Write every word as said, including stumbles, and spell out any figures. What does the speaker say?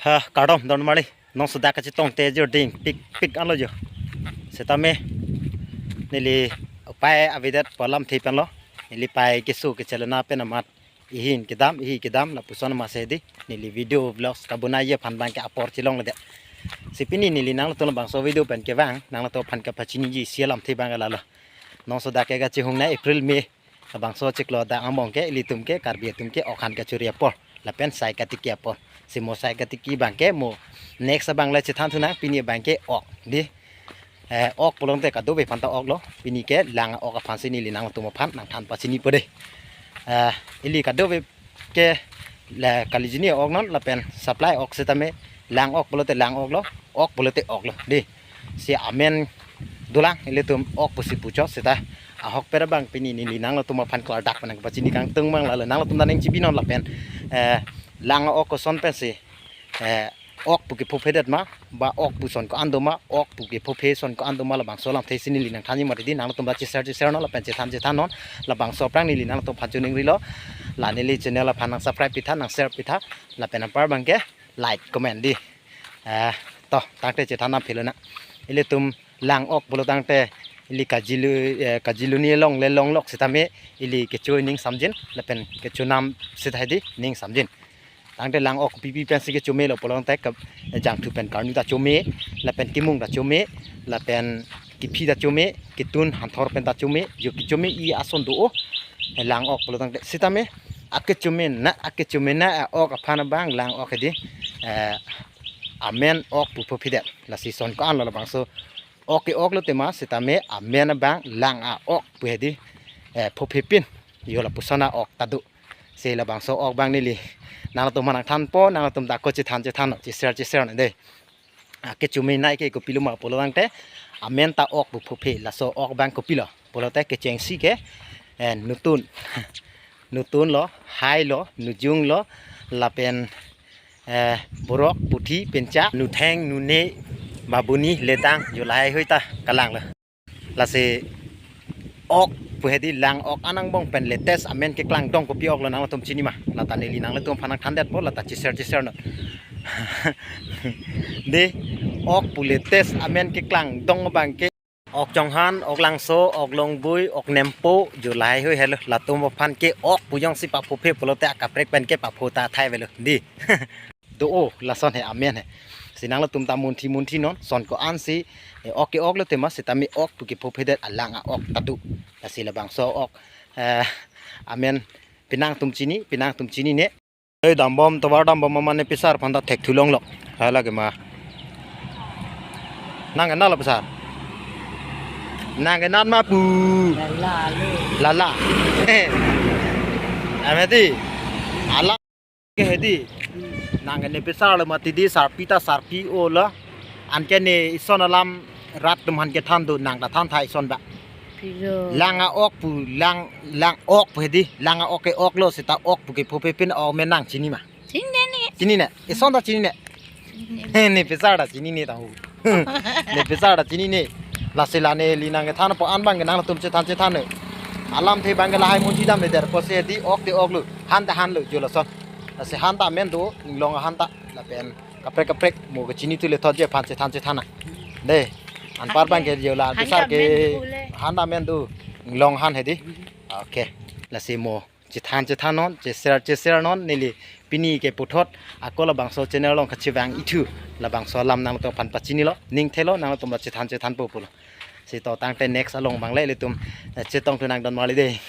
Ha, kardom don mali. Nong sudak kachetong te jor ding pik pik anlo jo. Setame neli upai avedet pu alamthe penlo. Neli pai keso kechelena pen amat ihin kedam, ihi kedam lapuson amatsi di neli video vlogs kabunai aphan abangke apor chelongledet. Si pini neli nangtum labangso video pen kevang, nangtum aphan kapachiniji isi alamthe abang lalo. Nong sudak ke kachehung na April May labangso chiklo dak angbong ke ilitum ke Karbi atum ke ok aphan kachuri apor lapen sai katiki apor. Si mo sai katiki abangke mo next abang le chethan thunang, pini abangke ok di. Eh, ok pulote kadokave aphanta oklo. Pini ke lang ok aphansi neli nangtum aphan nangthan pachinipo de. Eh, ili kadokave ke la kalijini ok non lapen supply ok setame lang ok pulote lang oklo, ok pulote oklo di. Si amen dolang ilitum ok pusi puchot seta ahokpet abang pini neli nangtum aphan klardak pen nangpachini kangtung abang lalo, nangtum ta ning chibi non lapen, eh, lang ok koson pensi, eh, ok pu kephophedet ma, ba ok pu son ko-an do ma, ok pu kephophe son ko-an do ma, labangso alamthe si neli nangthanji mati di. Nangtum ta che-share che-share non lapen chethan chethan non. Labangso aphrang neli nangtum aphan choningrilo, la neli channel aphan nang subscribe pitha, nang share pitha, lapen anpar abangke like comment di. Eh, to tangte chethan nam philona. Ilitum lang ok pulo tangte ili kajilu, eh, kajiluni along le longlok setame ili kecho ning samjin lapen kecho nam sethai di ning samjin. Tangte lang ok pipi pensi kechomelo pulote ke jangthu pen karnu ta chome, lapen timung ta chome, lapen kiphi ta chome, ketun hanthor pen ta chome, jo kechome-i ason do-o. Lang ok pulo tangte setame akechome na, akechome na, eh, ok aphan abang lang ok di, eh, amen ok pu phophedet. Lasi son ko-anlo labangso ok ke-oklo tema setame amen abang lang a-ok pu hedi, eh, phophepin. Jo lapuson a-ok ta do. Si labangso ok abang neli nangtum aphan nangthanpo, nangtum ta ako chethan chethan non, che-share che-share non de. Akechome nai ke kopilo ma pulo tangte amen ta ok pu phophe, laso ok abang kopilo pulote kechengsi ke, eh, nutun. Nutunlo, hailo, nujunglo, lapen, eh, borok, puthi, pencha, nutheng, nune, babuni, ledang, jo lahai hui ta kalanglo. Lasi ok pu hedi lang ok an angbong pen latest amen keklang dong kopi oklo nangtum chini ma? Lata neli nangtum aphan nangthandetpo, lata che-share che-share non. De, ok pu latest amen keklang dong abangke ok chonghan, ok langso, ok longbui, ok nempo, jo lahai hui helo. Latum aphan ke ok pu jongsi paphophe pulote akaprek pen ke papho ta thai avelo di. Do-o lason he amen he. Si nangtum ta munthi munthi non, son ko-ansi, eh, ok ke-oklo tema setame ok pu kephophedet alang a-ok ta do. Lasi labangso ok, eh, amen penangtum chini, penangtum chinine. Oi dambom, tovar dambom mane pisar aphanta thekthulonglok. Hala ke ma. Nang kenal apa sar? Nang kenal ma pu? Lala lo. Lala. Amedi. Ala ke hedi. Nang ke ne pisar lo mati di sarpi ta sarpi-olo. Anke ne ison alam rat atum aphan kethan do, nang ta than tha ison ba. Pilo. Lang a-ok pu, lang, lang ok pu hedi, lang a-ok ke-oklo seta ok pu kephophepin amen nang chini ma? Chinine. Chinine. Ison ta chinine. Chinine. He, ne pisar ta chinine ta hu. Ne pisar ta chinine. Lasi la neli nangkethanpo an abangke nangtum chethan chethan ne. Alamthe abangke lahai munthi damledet pusi hedi ok te oklo. Han ta hanlo jo lason. Lasi han ta amen do, inglong han ta lapen kaprek kaprek mo kechini tu le thot je aphan chethan chethan na. De. Anpar abangke jo la han ke pisar ke amen do le. Han ta amen do. Inglong han hedi. Okay. Lasi mo chethan chethan non, che-share che-share non, neli pini ke puthot ako labangso channel along kachevang-ithu, labangso alam nangtum aphan pachinilo, ning thelo nangtum ta chethan chethanpo pulo. Si to tangte next along abang le ilitum, eh, chetong thu nang don mali de.